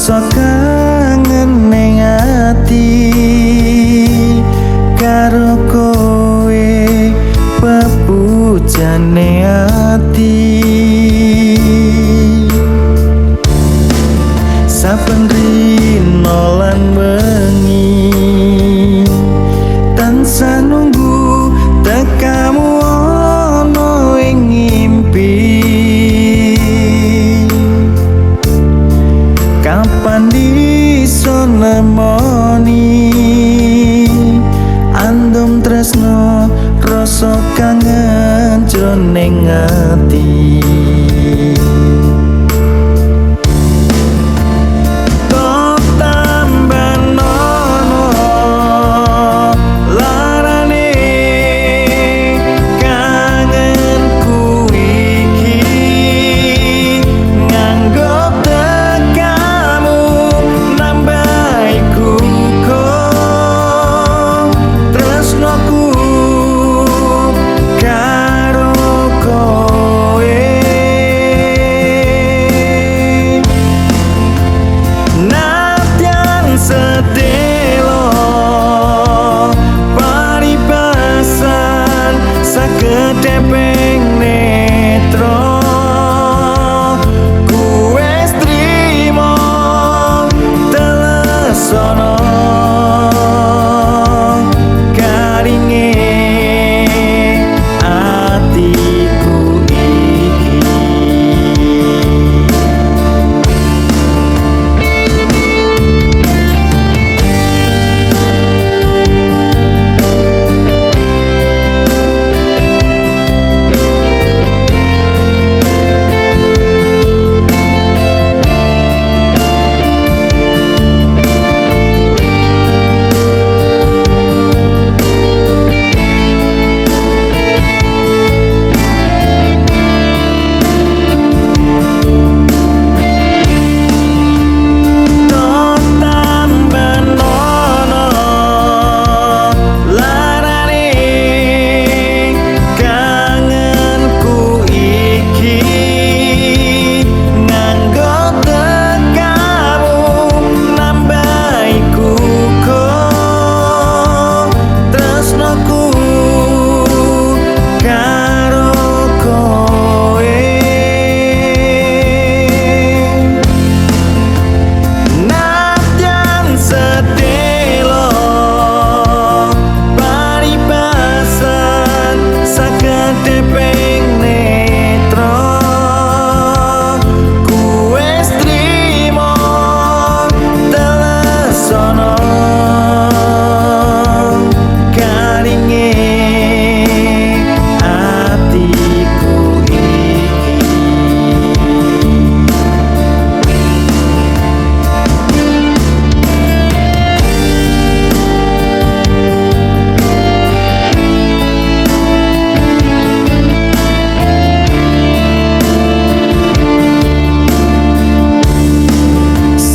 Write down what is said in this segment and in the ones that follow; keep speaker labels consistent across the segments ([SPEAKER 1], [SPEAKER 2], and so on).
[SPEAKER 1] Rasa kangen ning ati karo kowe pepujane ati. Saben rino lan wengi tansah nunggu tekamu ana ing ngimpi. Kapan iso nemoni andum tresno rasa kangen jroning ati. Sedelo paribasan sakedheping netra ku wis trimo telesono garinge atiku iki.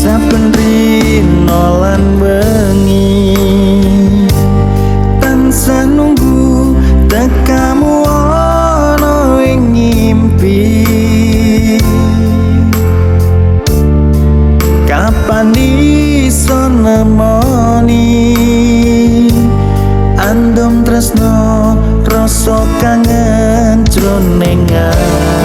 [SPEAKER 1] Saben rino lan wengi tansah nunggu tekamu ana ing ngimpi. Kapan iso nemoni andum tresno rasa kangen jroning ati.